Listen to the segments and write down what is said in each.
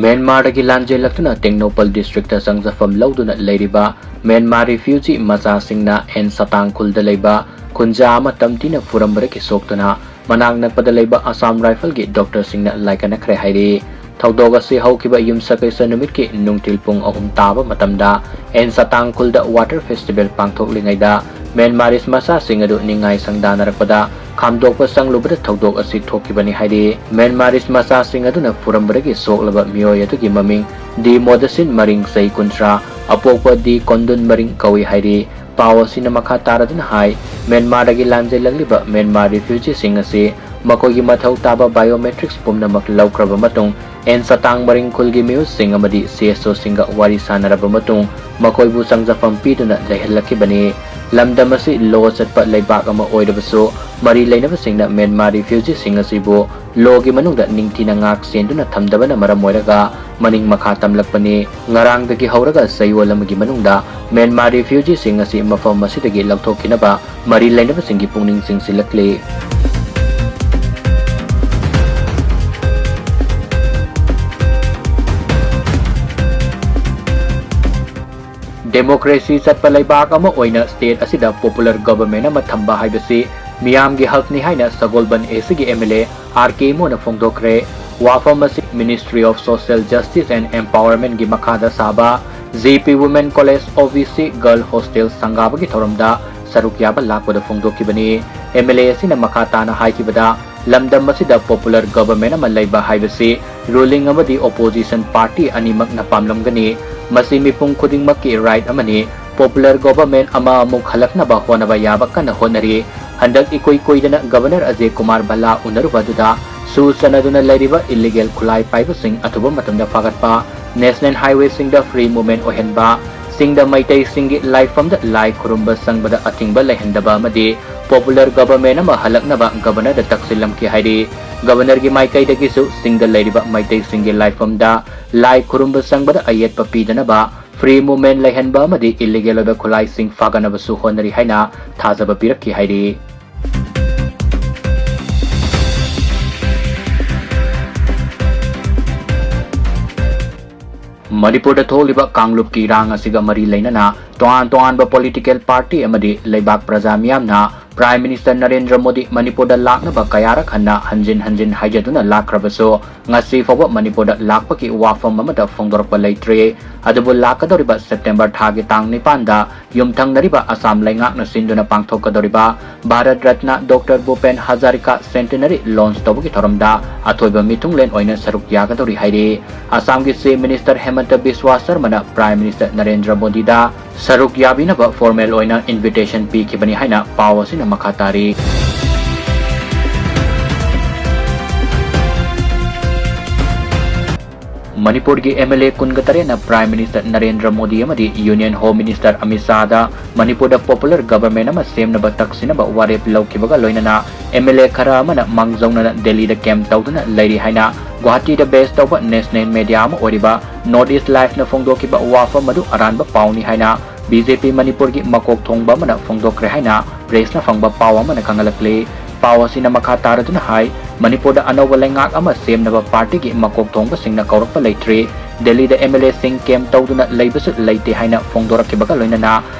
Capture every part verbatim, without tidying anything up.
ꯃ꯭ꯌꯥꯟꯃꯥꯔꯗꯒꯤ ꯂꯥꯟꯖꯦꯜꯂꯛꯇꯨꯅ Tengnoupal district ꯆꯪꯖꯐꯝ ꯂꯧꯗꯨꯅ ꯂꯩꯔꯤꯕ Myanmar refugee ꯃꯆꯥꯁꯤꯡꯅ ꯑꯦꯟ ꯁꯇꯥꯡ ꯈꯨꯜꯗ ꯂꯩꯕ ꯈꯨꯟꯖꯥ ꯑꯃ ꯇꯝꯊꯤꯅ ꯐꯨꯔꯝꯕꯗꯒꯤ ꯁꯣꯛꯇꯨꯅ ꯃꯅꯥꯛ ꯅꯛꯄꯗ ꯂꯩꯕ ꯑꯁꯥꯝ ꯔꯥꯏꯐꯜꯒꯤ ꯗꯣꯛꯇꯔꯁꯤꯡꯅ ꯂꯥꯏꯀꯠꯅꯈ꯭ꯔꯦ ꯍꯥꯏꯔꯤ꯫ ꯊꯧꯗꯣꯛ ꯑꯁꯤ ꯍꯧꯈꯤꯕ ꯌꯨꯝꯁꯀꯩꯁ ꯅꯨꯃꯤꯠꯀꯤ ꯅꯨꯡꯊꯤꯜ ꯄꯨꯡ ꯑꯍꯨꯝ ꯇꯥꯕ ꯃꯇꯝꯗ ꯑꯦꯟ ꯁꯇꯥꯡ ꯈꯨꯜꯗ ꯋꯥꯇꯔ ꯐꯦꯁꯇꯤꯚꯦꯜ ꯄꯥꯡꯊꯣꯛꯂꯤꯉꯩꯗ ꯃ꯭ꯌꯥꯟꯃꯥꯔꯤꯁ ꯃꯆꯥꯁꯤꯡ ꯑꯗꯨ ꯅꯤꯡꯉꯥꯏ ꯁꯪꯗꯥꯅꯔꯛꯄꯗ ꯈꯥꯝꯗꯣꯛꯄ ꯆꯪꯂꯨꯕꯗ ꯊꯧꯗꯣꯛ ꯑꯁꯤ ꯊꯣꯛꯈꯤꯕꯅꯤ ꯍꯥꯏꯔꯤ꯫ ꯃ꯭ꯌꯥꯟꯃꯥꯔꯤꯁ ꯃꯆꯥꯁꯤꯡ ꯑꯗꯨꯅ ꯐꯨꯔꯝꯕꯗꯒꯤ ꯁꯣꯛꯂꯕ ꯃꯤꯑꯣꯏ ꯑꯗꯨꯒꯤ ꯃꯃꯤꯡ ꯗꯤ ꯃꯣꯗꯁꯤꯟ ꯃꯔꯤꯡ ꯆꯍꯤ ꯀꯨꯟꯊ꯭ꯔꯥ, ꯑꯄꯣꯛꯄ ꯗꯤ ꯀꯣꯟꯗꯨꯟ ꯃꯔꯤꯡ ꯀꯧꯏ ꯍꯥꯏꯔꯤ꯫ ꯄꯥꯎ ꯑꯁꯤꯅ ꯃꯈꯥ ꯇꯥꯔꯗꯨꯅ ꯍꯥꯏ, ꯃ꯭ꯌꯥꯟꯃꯥꯔꯗꯒꯤ ꯂꯥꯟꯖꯦꯜꯂꯛꯂꯤꯕ ꯃ꯭ꯌꯥꯟꯃꯥꯔ ꯔꯤꯐ꯭ꯌꯨꯖꯤꯁꯤꯡ ꯑꯁꯤ ꯃꯈꯣꯏꯒꯤ ꯃꯊꯧ ꯇꯥꯕ ꯕꯥꯏꯑꯣꯃꯦꯇ꯭ꯔꯤꯛꯁ ꯄꯨꯝꯅꯃꯛ ꯂꯧꯈ꯭ꯔꯕ ꯃꯇꯨꯡ, ꯑꯦꯟ ꯁꯇꯥꯡ ꯃꯔꯤꯡ ꯈꯨꯜꯒꯤ ꯃꯤꯑꯣꯏꯁꯤꯡ ꯑꯃꯗꯤ ꯁꯤ ꯑꯦꯁ ꯑꯣꯁꯤꯡꯒ ꯋꯥꯔꯤ ꯁꯥꯅꯔꯕ ꯃꯇꯨꯡ, ꯃꯈꯣꯏꯕꯨ ꯆꯪꯖꯐꯝ ꯄꯤꯗꯨꯅ ꯂꯩꯍꯜꯂꯛꯈꯤꯕꯅꯤ꯫ ꯂꯝꯗꯝ ꯑꯁꯤ ꯂꯣ ꯆꯠꯄ ꯂꯩꯕꯥꯛ ꯑꯃ ꯑꯣꯏꯔꯕꯁꯨ, ꯃꯔꯤ ꯂꯩꯅꯕꯁꯤꯡꯅ ꯃ꯭ꯌꯥꯟꯃꯥꯔ ꯔꯤꯐ꯭ꯌꯨꯖꯤꯁꯤꯡ ꯑꯁꯤꯕꯨ ꯂꯣꯒꯤ ꯃꯅꯨꯡꯗ ꯅꯤꯡꯊꯤꯅ ꯉꯥꯛ ꯁꯦꯟꯗꯨꯅ ꯊꯝꯗꯕꯅ ꯃꯔꯝ ꯑꯣꯏꯔꯒ ꯃꯅꯤꯡ ꯃꯈꯥ ꯇꯝꯂꯛꯄꯅꯤ꯫ ꯉꯔꯥꯡꯗꯒꯤ ꯍꯧꯔꯒ ꯆꯌꯣꯜ ꯑꯃꯒꯤ ꯃꯅꯨꯡꯗ ꯃ꯭ꯌꯥꯟꯃꯥꯔ ꯔꯤꯐ꯭ꯌꯨꯖꯤꯁꯤꯡ ꯑꯁꯤ ꯃꯐꯝ ꯑꯁꯤꯗꯒꯤ ꯂꯧꯊꯣꯛꯈꯤꯅꯕ ꯃꯔꯤ ꯂꯩꯅꯕꯁꯤꯡꯒꯤ ꯄꯨꯛꯅꯤꯡ ꯆꯤꯡꯁꯤꯜꯂꯛꯂꯤ꯫ ꯗꯦꯃꯣꯀ꯭ꯔꯦꯁꯤ ꯆꯠꯄ ꯂꯩꯕꯥꯛ ꯑꯃ ꯑꯣꯏꯅ ꯁ꯭ꯇꯦꯠ ꯑꯁꯤꯗ ꯄꯣꯄꯨꯂꯔ ꯒꯣꯚꯔꯟꯃꯦꯟꯠ ꯑꯃ ꯊꯝꯕ ꯍꯥꯏꯕꯁꯤ ꯃꯤꯌꯥꯝꯒꯤ ꯍꯛꯅꯤ ꯍꯥꯏꯅ ꯁꯒꯣꯜꯕꯟ ꯑꯦꯁꯤꯒꯤ M L A R K ꯏꯃꯣꯅ ꯐꯣꯡꯗꯣꯛꯈ꯭ꯔꯦ꯫ ꯋꯥꯐꯝ ꯑꯁꯤ ministry of social justice and ꯑꯦꯝꯄꯥꯋꯔꯃꯦꯟꯠꯀꯤ ꯃꯈꯥꯗ ꯁꯥꯕ G P women college O B C girl hostel ꯁꯪꯒꯥꯕꯒꯤ ꯊꯧꯔꯝꯗ ꯁꯔꯨꯛ ꯌꯥꯕ ꯂꯥꯛꯄꯗ ꯐꯣꯡꯗꯣꯛꯈꯤꯕꯅꯤ꯫ ꯑꯦꯝ ꯑꯦꯜ ꯑꯦ ꯑꯁꯤꯅ ꯃꯈꯥ ꯇꯥꯅ ꯍꯥꯏꯈꯤꯕꯗ, ꯂꯝꯗꯝ ꯑꯁꯤꯗ ꯄꯣꯄꯨꯂꯔ ꯒꯣꯚꯔꯟꯃꯦꯟꯠ ꯑꯃ ꯂꯩꯕ ꯍꯥꯏꯕꯁꯤ ꯔꯨꯂꯤꯡ ꯑꯃꯗꯤ ꯑꯣꯄꯣꯖꯤꯁꯟ ꯄꯥꯔꯇꯤ ꯑꯅꯤꯃꯛꯅ ꯄꯥꯝꯂꯝꯒꯅꯤ꯫ ꯃꯁꯤ ꯃꯤꯄꯨꯝ ꯈꯨꯗꯤꯡꯃꯛꯀꯤ ꯔꯥꯏꯠ ꯑꯃꯅꯤ꯫ ꯄꯣꯄꯨꯂꯔ ꯒꯣꯚꯔꯟꯃꯦꯟꯠ ꯑꯃ ꯑꯃꯨꯛ ꯍꯜꯂꯛꯅꯕ ꯍꯣꯠꯅꯕ ꯌꯥꯕ ꯀꯟꯅ ꯍꯣꯠꯅꯔꯤ꯫ ꯍꯟꯗꯛ ꯏꯀꯨꯏ ꯀꯨꯏꯗꯅ ꯒꯚꯔꯅꯔ ꯑꯖꯦ ꯀꯨꯃꯥꯔ ꯚꯜꯂꯥ ꯎꯅꯔꯨꯕ ꯑꯗꯨꯗ ꯁꯨ ꯆꯟꯅꯗꯨꯅ ꯂꯩꯔꯤꯕ ꯏꯜꯂꯤꯒꯦꯜ ꯈꯨꯠꯂꯥꯏ ꯄꯥꯏꯕꯁꯤꯡ ꯑꯊꯨꯕ ꯃꯇꯝꯗ ꯐꯥꯒꯠꯄ, ꯅꯦꯁꯅꯦꯜ ꯍꯥꯏꯋꯦꯁꯤꯡꯗ ꯐ꯭ꯔꯤ ꯃꯨꯚꯃꯦꯟꯠ ꯑꯣꯏꯍꯟꯕ, ꯆꯤꯡꯗ ꯃꯩꯇꯩꯁꯤꯡꯒꯤ ꯂꯥꯏꯐꯝꯗ ꯂꯥꯏ ꯈꯨꯔꯨꯝꯕ ꯆꯪꯕꯗ ꯑꯊꯤꯡꯕ ꯂꯩꯍꯟꯗꯕ ꯑꯃꯗꯤ ꯄꯣꯄꯨꯂꯔ ꯒꯣꯚꯔꯟꯃꯦꯟꯠ ꯑꯃ ꯍꯜꯂꯛꯅꯕ ꯒꯚꯔꯅꯔꯗ ꯇꯛꯁꯤꯜꯂꯝꯈꯤ ꯍꯥꯏꯔꯤ꯫ ꯒꯚꯔꯅꯔꯒꯤ ꯃꯥꯏꯀꯩꯗꯒꯤꯁꯨ ꯆꯤꯡꯗ ꯂꯩꯔꯤꯕ ꯃꯩꯇꯩꯁꯤꯡꯒꯤ ꯂꯥꯏꯐꯝꯗ ꯂꯥꯏ ꯈꯨꯔꯨꯝꯕ ꯆꯪꯕꯗ ꯑꯌꯦꯠꯄ ꯄꯤꯗꯅꯕ, ꯐ꯭ꯔꯤ ꯃꯨꯚꯃꯦꯟꯠ ꯂꯩꯍꯟꯕ ꯑꯃꯗꯤ ꯏꯜꯂꯤꯒꯦꯜ ꯑꯣꯏꯕ ꯈꯨꯠꯂꯥꯏꯁꯤꯡ ꯐꯥꯒꯠꯅꯕꯁꯨ ꯍꯣꯠꯅꯔꯤ ꯍꯥꯏꯅ ꯊꯥꯖꯕ ꯄꯤꯔꯛꯈꯤ ꯍꯥꯏꯔꯤ꯫ ꯃꯅꯤꯄꯨꯔꯗ ꯊꯣꯛꯂꯤꯕ ꯀꯥꯡꯂꯨꯞꯀꯤ ꯏꯔꯥꯡ ꯑꯁꯤꯒ ꯃꯔꯤ ꯂꯩꯅꯅ ꯇꯣꯉꯥꯟ ꯇꯣꯉꯥꯟꯕ political party ꯑꯃꯗꯤ ꯂꯩꯕꯥꯛ ꯄ꯭ꯔꯖꯥ ꯃꯤꯌꯥꯝꯅ Prime Minister ꯅꯔꯦꯟꯗ꯭ꯔ ꯃꯣꯗꯤ ꯃꯅꯤꯄꯨꯔꯗ ꯂꯥꯛꯅꯕ ꯀꯌꯥꯔꯛ ꯍꯟꯅ ꯍꯟꯖꯤꯟ ꯍꯟꯖꯤꯟ ꯍꯥꯏꯖꯗꯨꯅ ꯂꯥꯛꯈ꯭ꯔꯕꯁꯨ, ꯉꯁꯤ ꯐꯥꯎꯕ ꯃꯅꯤꯄꯨꯔꯗ ꯂꯥꯛꯄꯒꯤ ꯋꯥꯐꯝ ꯑꯃꯠꯇ ꯐꯣꯡꯗꯣꯔꯛꯄ ꯂꯩꯇ꯭ꯔꯤ꯫ ꯑꯗꯨꯕꯨ ꯂꯥꯛꯀꯗꯧꯔꯤꯕ September ꯊꯥꯒꯤ ꯇꯥꯡ ꯅꯤꯄꯥꯟꯗ ꯌꯨꯝꯊꯪꯅꯔꯤꯕ ꯑꯁꯥꯝ ꯂꯩꯉꯥꯛꯅ ꯁꯤꯟꯗꯨꯅ ꯄꯥꯡꯊꯣꯛꯀꯗꯧꯔꯤꯕ Bharat Ratna Doctor ꯚꯨꯄꯦꯟ Hazarika Centenary launch ꯇꯧꯕꯒꯤ ꯊꯧꯔꯝꯗ ꯑꯊꯣꯏꯕ ꯃꯤꯊꯨꯡꯂꯦꯟ ꯑꯣꯏꯅ ꯁꯔꯨꯛ ꯌꯥꯒꯗꯧꯔꯤ ꯍꯥꯏꯔꯤ꯫ ꯑꯁꯥꯝꯒꯤ Chief Minister ꯍꯦꯃꯟꯇ ꯕꯤꯁ꯭ꯋꯥ ꯁꯔꯃꯅ Prime Minister Narendra ꯃꯣꯗꯤꯗ ꯁꯔꯨꯛ ꯌꯥꯕꯤꯅꯕ formal ꯑꯣꯏꯅ invitation ꯄꯤꯈꯤꯕꯅꯤ ꯍꯥꯏꯅ ꯄꯥꯎ ꯑꯁꯤꯅ ꯃꯈꯥ ꯇꯥꯔꯤ꯫ ꯃꯅꯤꯄꯨꯔꯒꯤ MLA ꯀꯨꯟꯒ ꯇꯔꯦꯠꯅ Prime Minister ꯅꯔꯦꯟꯗ꯭ꯔ ꯃꯣꯗꯤ ꯑꯃꯗꯤ Union Home Minister ꯑꯃꯤꯠ ꯁꯥꯍꯗ ꯃꯅꯤꯄꯨꯔꯗ popular government ꯑꯃ ꯁꯦꯝꯅꯕ ꯇꯛꯁꯤꯟꯅꯕ ꯋꯥꯔꯦꯞ ꯂꯧꯈꯤꯕꯒ ꯂꯣꯏꯅꯅ MLA ꯈꯔ ꯑꯃꯅ ꯃꯥꯡꯖꯧꯅꯅ ꯗꯦꯜꯂꯤꯗ camp ꯇꯧꯗꯨꯅ ꯂꯩꯔꯤ ꯍꯥꯏꯅ ꯒꯨꯋꯥꯍꯥꯇꯤꯗ base ꯇꯧꯕ national media ꯑꯃ ꯑꯣꯏꯔꯤꯕ North East Live ꯅ ꯐꯣꯡꯗꯣꯛꯈꯤꯕ ꯋꯥꯐꯝ ꯑꯗꯨ ꯑꯔꯥꯟꯕ ꯄꯥꯎꯅꯤ ꯍꯥꯏꯅ BJP ꯃꯅꯤꯄꯨꯔꯒꯤ ꯃꯀꯣꯛ ꯊꯣꯡꯕ ꯑꯃꯅ ꯐꯣꯡꯗꯣꯛꯈ꯭ꯔꯦ ꯍꯥꯏꯅ press ꯅ ꯐꯪꯕ ꯄꯥꯎ ꯑꯃꯅ ꯈꯪꯍꯜꯂꯛꯂꯤ꯫ ꯄꯥꯎ ꯑꯁꯤꯅ ꯃꯈꯥ ꯇꯥꯔꯗꯨꯅ ꯍꯥꯏ, ꯃꯅꯤꯄꯨꯔꯗ ꯑꯅꯧꯕ ꯂꯩꯉꯥꯛ ꯑꯃ ꯁꯦꯝꯅꯕ party ꯒꯤ ꯃꯀꯣꯛ ꯊꯣꯡꯕꯁꯤꯡꯅ ꯀꯧꯔꯛꯄ ꯂꯩꯇ꯭ꯔꯤ꯫ ꯗꯦꯜꯂꯤꯗ MLA ꯁꯤꯡ camp ꯇꯧꯗꯨꯅ ꯂꯩꯕꯁꯨ ꯂꯩꯇꯦ ꯍꯥꯏꯅ ꯐꯣꯡꯗꯣꯔꯛꯈꯤꯕꯒ ꯂꯣꯏꯅꯅ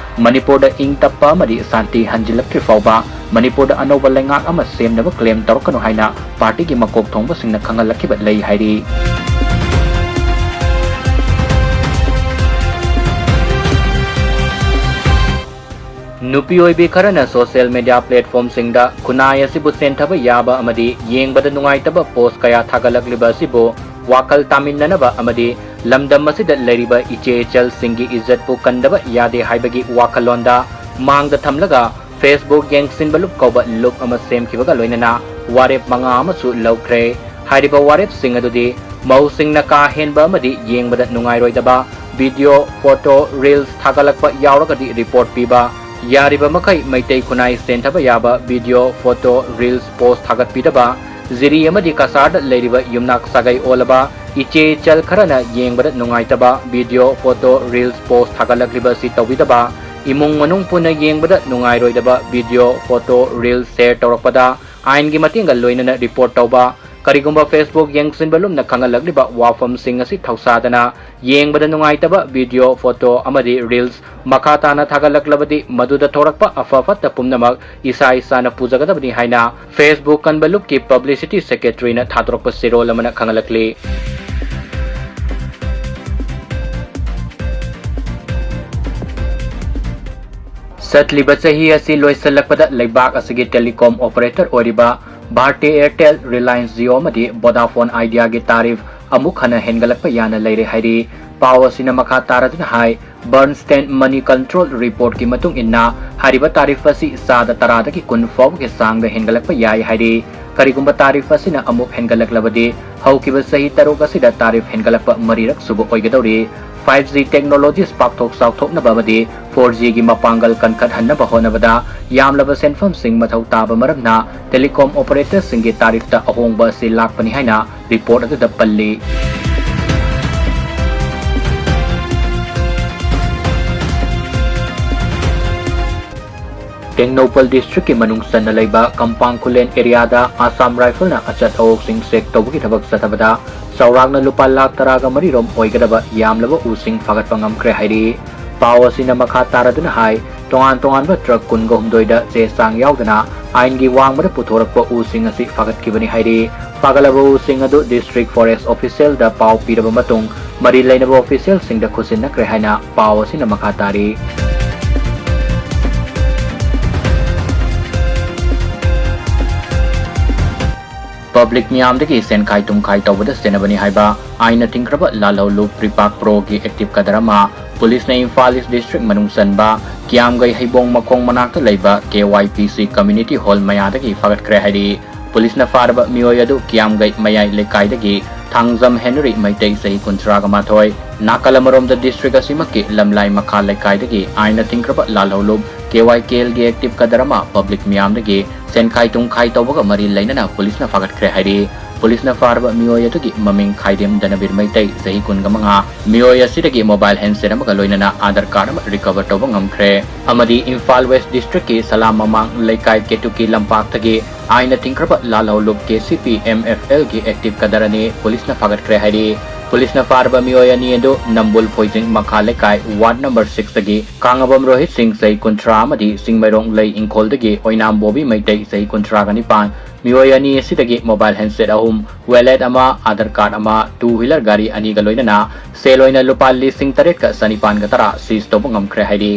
ꯃꯅꯤꯄꯨꯔꯗ ꯏꯪ ꯇꯞꯄ ꯑꯃꯗꯤ ꯁꯥꯟꯇꯤ ꯍꯟꯖꯤꯜꯂꯛꯇ꯭ꯔꯤ ꯐꯥꯎꯕ ꯃꯅꯤꯄꯨꯔꯗ ꯑꯅꯧꯕ ꯂꯩꯉꯥꯛ ꯑꯃ ꯁꯦꯝꯅꯕ claim ꯇꯧꯔꯛꯀꯅꯨ ꯍꯥꯏꯅ party ꯒꯤ ꯃꯀꯣꯛ ꯊꯣꯡꯕꯁꯤꯡꯅ ꯈꯪꯍꯜꯂꯛꯈꯤꯕ ꯂꯩ ꯍꯥꯏꯔꯤ꯫ ꯅꯨꯄꯤ ꯑꯣꯏꯕꯤ ꯈꯔꯅ social media platform ꯁꯤꯡꯗ ꯈꯨꯟꯅꯥꯏ ꯑꯁꯤꯕꯨ ꯁꯦꯟꯊꯕ ꯌꯥꯕ ꯑꯃꯗꯤ ꯌꯦꯡꯕꯗ ꯅꯨꯡꯉꯥꯏꯇꯕ post ꯀꯌꯥ ꯊꯥꯒꯠꯂꯛꯂꯤꯕ ꯑꯁꯤꯕꯨ ꯋꯥꯈꯜ ꯇꯥꯃꯤꯟꯅꯅꯕ ꯑꯃꯗꯤ ꯂꯝꯗꯝ ꯑꯁꯤꯗ ꯂꯩꯔꯤꯕ ꯏꯆꯦ ꯏꯆꯜꯁꯤꯡꯒꯤ ꯏꯖꯠꯄꯨ ꯀꯟꯗꯕ ꯌꯥꯗꯦ ꯍꯥꯏꯕꯒꯤ ꯋꯥꯈꯜꯂꯣꯟꯗ ꯃꯥꯡꯗ ꯊꯝꯂꯒ Facebook ꯌꯦꯡꯁꯤꯟꯕ ꯂꯨꯞ ꯀꯧꯕ ꯂꯨꯞ ꯑꯃ ꯁꯦꯝꯈꯤꯕꯒ ꯂꯣꯏꯅꯅ ꯋꯥꯔꯦꯞ ꯃꯉꯥ ꯑꯃꯁꯨ ꯂꯧꯈ꯭ꯔꯦ꯫ ꯍꯥꯏꯔꯤꯕ ꯋꯥꯔꯦꯞꯁꯤꯡ ꯑꯗꯨꯗꯤ ꯃꯧꯁꯤꯡꯅ ꯀꯥ ꯍꯦꯟꯕ ꯑꯃꯗꯤ ꯌꯦꯡꯕꯗ ꯅꯨꯡꯉꯥꯏꯔꯣꯏꯗꯕ video, photo, reels ꯊꯥꯒꯠꯂꯛꯄ ꯌꯥꯎꯔꯒꯗꯤ report ꯄꯤꯕ, ꯌꯥꯔꯤꯕ ꯃꯈꯩ ꯃꯩꯇꯩ ꯈꯨꯟꯅꯥꯏ ꯁꯦꯟꯊꯕ ꯌꯥꯕ video, photo, reels post ꯊꯥꯒꯠꯄꯤꯗꯕ, ꯖꯤꯔꯤ ꯑꯃꯗꯤ ꯀꯁꯥꯔꯗ ꯂꯩꯔꯤꯕ ꯌꯨꯝꯅꯥꯛ ꯁꯥꯒꯩ ꯑꯣꯜꯂꯕ ꯏꯆꯦ ꯏꯆꯜ ꯈꯔꯅ ꯌꯦꯡꯕꯗ ꯅꯨꯡꯉꯥꯏꯇꯕ video, photo, reels post ꯊꯥꯒꯠꯂꯛꯂꯤꯕ ꯑꯁꯤ ꯇꯧꯕꯤꯗꯕ, ꯏꯃꯨꯡ ꯃꯅꯨꯡ ꯄꯨꯟꯅ ꯌꯦꯡꯕꯗ ꯅꯨꯡꯉꯥꯏꯔꯣꯏꯗꯕ video, photo, reels share ꯇꯧꯔꯛꯄꯗ ꯑꯥꯏꯟꯒꯤ ꯃꯇꯦꯡꯒ ꯂꯣꯏꯅꯅ report ꯇꯧꯕ, ꯀꯔꯤꯒꯨꯝꯕ Facebook ꯌꯦꯡꯁꯤꯟꯕ ꯂꯨꯞꯅ ꯈꯪꯍꯜꯂꯛꯂꯤꯕ ꯋꯥꯐꯝꯁꯤꯡ ꯑꯁꯤ ꯊꯧꯁꯥꯗꯅ ꯌꯦꯡꯕꯗ ꯅꯨꯡꯉꯥꯏꯇꯕ video, photo ꯑꯃꯗꯤ reels ꯃꯈꯥ ꯇꯥꯅ ꯊꯥꯒꯠꯂꯛꯂꯕꯗꯤ ꯃꯗꯨꯗ ꯊꯣꯔꯛꯄ ꯑꯐ ꯐꯠꯇ ꯄꯨꯝꯅꯃꯛ ꯏꯁꯥ ꯏꯁꯥꯅ ꯄꯨꯖꯒꯗꯕꯅꯤ ꯍꯥꯏꯅ Facebook ꯀꯟꯕ ꯂꯨꯞꯀꯤ publicity secretaryꯅ ꯊꯥꯗꯣꯔꯛꯄ ꯆꯦꯔꯣꯜ ꯑꯃꯅ ꯈꯪꯍꯜꯂꯛꯂꯤ꯫ ꯆꯠꯂꯤꯕ ꯆꯍꯤ ꯑꯁꯤ ꯂꯣꯏꯁꯤꯜꯂꯛꯄꯗ ꯂꯩꯕꯥꯛ ꯑꯁꯤꯒꯤ telecom operator ꯑꯣꯏꯔꯤꯕ Bharti Airtel, Reliance Jio ꯑꯃꯗꯤ Vodafone Ideaꯒꯤ tariff ꯑꯃꯨꯛ ꯍꯟꯅ ꯍꯦꯟꯒꯠꯂꯛꯄ ꯌꯥꯅ ꯂꯩꯔꯦ ꯍꯥꯏꯔꯤ꯫ ꯄꯥꯎ ꯑꯁꯤꯅ ꯃꯈꯥ ꯇꯥꯔꯗꯨꯅ ꯍꯥꯏ, Bernstein Money Control reportꯀꯤ ꯃꯇꯨꯡ ꯏꯟꯅ ꯍꯥꯏꯔꯤꯕ tariff ꯑꯁꯤ ꯆꯥꯗ ꯇꯔꯥꯗꯒꯤ ꯀꯨꯟ ꯐꯥꯎꯕꯒꯤ ꯆꯥꯡꯗ ꯍꯦꯟꯒꯠꯂꯛꯄ ꯌꯥꯏ ꯍꯥꯏꯔꯤ꯫ ꯀꯔꯤꯒꯨꯝꯕ tariff ꯑꯁꯤꯅ ꯑꯃꯨꯛ ꯍꯦꯟꯒꯠꯂꯛꯂꯕꯗꯤ ꯍꯧꯈꯤꯕ ꯆꯍꯤ ꯇꯔꯨꯛ ꯑꯁꯤꯗ tariff ꯍꯦꯟꯒꯠꯂꯛꯄ ꯃꯔꯤꯔꯛ ꯁꯨꯕ ꯑꯣꯏꯒꯗꯧꯔꯤ꯫ Five G technologies ꯄꯥꯛꯊꯣꯛ ꯆꯥꯎꯊꯣꯛꯅꯕ ꯑꯃꯗꯤ four Gꯒꯤ ꯃꯄꯥꯡꯒꯜ ꯀꯟꯈꯠꯍꯟꯅꯕ ꯍꯣꯠꯅꯕꯗ ꯌꯥꯝꯂꯕ ꯁꯦꯟꯐꯝꯁꯤꯡ ꯃꯊꯧ ꯇꯥꯕ ꯃꯔꯝꯅ telecom operatorꯁꯤꯡꯒꯤ tariffꯇ ꯑꯍꯣꯡꯕ ꯑꯁꯤ ꯂꯥꯛꯄꯅꯤ ꯍꯥꯏꯅ report ꯑꯗꯨꯗ ꯄꯜꯂꯤ꯫ ꯇꯦꯡꯅꯧꯄꯜ districtꯀꯤ ꯃꯅꯨꯡ ꯆꯟꯅ ꯂꯩꯕ ꯀꯝꯄꯥꯡ ꯈꯨꯂꯦꯟ areaꯗ Assam Rifleꯅ ꯑꯆꯠ ꯑꯋꯣꯛꯁꯤꯡ check ꯇꯧꯕꯒꯤ ꯊꯕꯛ ꯆꯠꯊꯕꯗ ꯆꯥꯎꯔꯥꯛꯅ ꯂꯨꯄꯥ ꯂꯥꯈ ꯇꯔꯥꯒ ꯃꯔꯤ ꯔꯣꯝ ꯑꯣꯏꯒꯗꯕ ꯌꯥꯝꯂꯕ ꯎꯁꯤꯡ ꯐꯥꯒꯠꯄ ꯉꯝꯈ꯭ꯔꯦ ꯍꯥꯏꯔꯤ꯫ ꯄꯥꯎ ꯑꯁꯤꯅ ꯃꯈꯥ ꯇꯥꯔꯗꯨꯅ ꯍꯥꯏ, ꯇꯣꯉꯥꯟ ꯇꯣꯉꯥꯟꯕ truck ꯀꯨꯟꯒ ꯍꯨꯝꯗꯣꯏꯗ ꯆꯦ ꯆꯥꯡ ꯌꯥꯎꯗꯅ ꯑꯥꯏꯟꯒꯤ ꯋꯥꯡꯃꯗ ꯄꯨꯊꯣꯔꯛꯄ ꯎꯁꯤꯡ ꯑꯁꯤ ꯐꯥꯒꯠꯈꯤꯕꯅꯤ ꯍꯥꯏꯔꯤ꯫ ꯐꯥꯒꯠꯂꯕ ꯎꯁꯤꯡ ꯑꯗꯨ district forest officialꯗ ꯄꯥꯎ ꯄꯤꯔꯕ ꯃꯇꯨꯡ ꯃꯔꯤ ꯂꯩꯅꯕ officialꯁꯤꯡꯗ ꯈꯨꯠꯁꯤꯟꯅꯈ꯭ꯔꯦ ꯍꯥꯏꯅ ꯄꯥꯎ ꯑꯁꯤꯅ ꯃꯈꯥ ꯇꯥꯔꯤ꯫ Public ꯃꯤꯌꯥꯝꯗꯒꯤ ꯁꯦꯟꯈꯥꯏ ꯇꯨꯝꯈꯥꯏ ꯇꯧꯕꯗ ꯆꯦꯟꯅꯕꯅꯤ ꯍꯥꯏꯕ ꯑꯥꯏꯟꯅ ꯊꯤꯡꯈ꯭ꯔꯕ ꯂꯥꯜꯍꯧꯂꯨꯞ ꯔꯤꯄꯥꯛ ꯄ꯭ꯔꯣꯒꯤ active cadre ꯑꯃ ꯄꯨꯂꯤꯁꯅ ꯏꯝꯐꯥꯜ ꯏꯁ district ꯃꯅꯨꯡ ꯆꯟꯕ ꯀꯤꯌꯥꯝꯒꯩ ꯍꯩꯕꯣꯡ ꯃꯈꯣꯡ ꯃꯅꯥꯛꯇ ꯂꯩꯕ K Y P C community hall ꯃꯌꯥꯗꯒꯤ ꯐꯥꯒꯠꯈ꯭ꯔꯦ ꯍꯥꯏꯔꯤ꯫ ꯄꯨꯂꯤꯁꯅ ꯐꯥꯔꯕ ꯃꯤꯑꯣꯏ ꯑꯗꯨ ꯀꯤꯌꯥꯝꯒꯩ ꯃꯌꯥꯏ ꯂꯩꯀꯥꯏꯗꯒꯤ ꯊꯥꯡꯖꯝ ꯍꯦꯅꯔꯤ ꯃꯩꯇꯩ, ꯆꯍꯤ ꯀꯨꯟꯊ꯭ꯔꯥꯒ ꯃꯥꯊꯣꯏ꯫ ꯅꯥꯀꯜ ꯑꯃꯔꯣꯝꯗ district ꯑꯁꯤꯃꯛꯀꯤ ꯂꯝꯂꯥꯏ ꯃꯈꯥ ꯂꯩꯀꯥꯏꯗꯒꯤ ꯑꯥꯏꯟꯅ ꯊꯤꯡꯈ꯭ꯔꯕ ꯂꯥꯜꯍꯧꯂꯨꯞ K Y K Lꯒꯤ active cadre ꯑꯃ public ꯃꯤꯌꯥꯝꯗꯒꯤ ꯁꯦꯟꯈꯥꯏ ꯇꯨꯝꯈꯥꯏ ꯇꯧꯕꯒ ꯃꯔꯤ ꯂꯩꯅꯅ ꯄꯨꯂꯤꯁꯅ ꯐꯥꯒꯠꯈ꯭ꯔꯦ ꯍꯥꯏꯔꯤ꯫ ꯄꯨꯂꯤꯁꯅ ꯐꯥꯔꯕ ꯃꯤꯑꯣꯏ ꯑꯗꯨꯒꯤ ꯃꯃꯤꯡ ꯈꯥꯏꯗꯦꯝ ꯙꯅꯕꯤꯔ ꯃꯩꯇꯩ, ꯆꯍꯤ ꯀꯨꯟꯒ ꯃꯉꯥ꯫ ꯃꯤꯑꯣꯏ ꯑꯁꯤꯗꯒꯤ mobile handset ꯑꯃꯒ ꯂꯣꯏꯅꯅ Aadhaar card ꯑꯃ recover ꯇꯧꯕ ꯉꯝꯈ꯭ꯔꯦ꯫ ꯑꯃꯗꯤ ꯏꯝꯐꯥꯜ West District ꯀꯤ ꯁꯂꯥꯝ ꯃꯃꯥꯡ ꯂꯩꯀꯥꯏ ꯀꯦꯇꯨꯀꯤ ꯂꯝꯄꯥꯛꯇꯒꯤ ꯑꯥꯏꯟꯅ ꯊꯤꯡꯈ꯭ꯔꯕ ꯂꯥꯜꯍꯧꯂꯨꯞ K C P M F L ꯒꯤ active cadre ꯑꯅꯤ ꯄꯨꯂꯤꯁꯅ ꯐꯥꯒꯠꯈ꯭ꯔꯦ ꯍꯥꯏꯔꯤ꯫ ꯄꯨꯂꯤꯁꯅ ꯐꯥꯔꯕ ꯃꯤꯑꯣꯏ ꯑꯅꯤ ꯑꯗꯨ ꯅꯝꯕꯨꯜ ꯐꯣꯏꯖꯤꯡ ꯃꯈꯥ ꯂꯩꯀꯥꯏ ward number six ꯇꯒꯤ ꯀꯥꯡꯉꯕꯝ ꯔꯣꯍꯤꯠ ꯁꯤꯡ, ꯆꯍꯤ ꯀꯨꯟꯊ꯭ꯔꯥ, ꯑꯃꯗꯤ ꯆꯤꯡꯃꯩꯔꯣꯡ ꯂꯩ ꯏꯪꯈꯣꯜꯗꯒꯤ ꯑꯣꯏꯅꯥꯝ ꯕꯣꯕꯤ ꯃꯩꯇꯩ, ꯆꯍꯤ ꯀꯨꯟꯊ꯭ꯔꯥꯒ ꯅꯤꯄꯥꯟ, ꯃꯤꯑꯣꯏ ꯑꯅꯤ ꯑꯁꯤꯗꯒꯤ mobile handset ꯑꯍꯨꯝ, wallet ꯑꯃ, Aadhaar card ꯑꯃ, two wheeler ꯒꯥꯔꯤ ꯑꯅꯤꯒ ꯂꯣꯏꯅꯅ ꯁꯦꯜ ꯑꯣꯏꯅ ꯂꯨꯄꯥ ꯂꯤꯁꯤꯡ ꯇꯔꯦꯠꯀ ꯆꯅꯤꯄꯥꯟꯒ ꯇꯔꯥ seize ꯇꯧꯕ ꯉꯝꯈ꯭ꯔꯦ ꯍꯥꯏꯔꯤ꯫